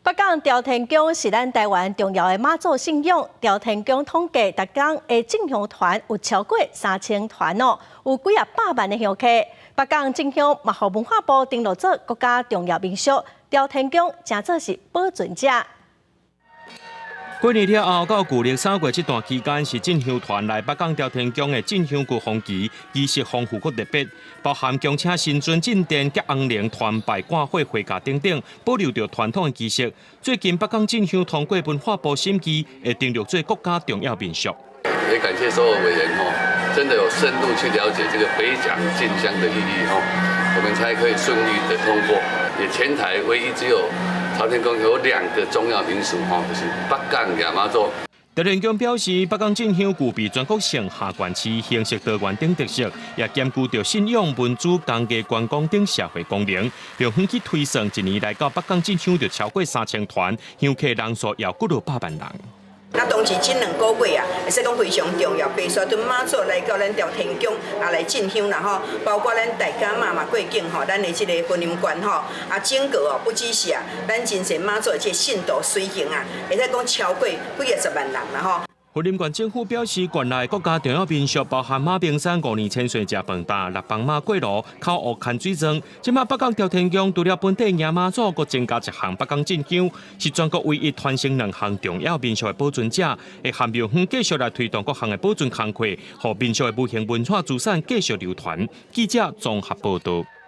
北港朝天宮是咱台灣重要的媽祖信仰。朝天宮統計，逐工的進香團有超過3000團哦，有幾仔百萬的香客。北港進香嘛，予文化部登錄做國家重要民俗，朝天宮成做是保存者。過年了後到舊曆三月這段期間，是進香團來北港朝天宮的進香高峰期，儀式豐富閣特別，包含恭請神尊進殿、結紅龍、團拜、掛火、回駕等等，保留著傳統的儀式。最近北港進香通過文化部審議，會登錄做國家重要民俗。也感謝所有委員吼，真的有深入去了解這個北港進香的意義吼，我們才可以順利的通過。也全台唯一只有朝天宮有兩個重要民俗，吼，就是北港迎媽祖。朝天宮表示，北港進香具備全國性、下縣市形式多元等特色，也兼顧著信仰、文資、工藝、觀光等社會功能。用遠去推算，一年來到北港進香就超過3000團，香客人數也幾落百萬人。那當時這兩個月啊，會使講非常重要，白沙屯媽祖來到咱朝天宮啊來進香啦吼，包括咱大甲媽嘛過境吼，咱的這個雲林縣吼，啊整個哦不只是啊，咱真濟媽祖的這個信徒隨行啊，會使講超過幾仔十萬人啦吼。雲林縣政府表示，縣內國家重要民俗包含馬坪山五年千歲食飯擔、六枋媽過爐、口湖牽水樁。這馬北港朝天宮除了本地迎媽祖，閣增加一項北港進香，是全國唯一傳承兩項重要民俗的保存者。會和廟方繼續來推動各項的保存工課，予民俗的無形文化資產繼續流傳。記者綜合報導。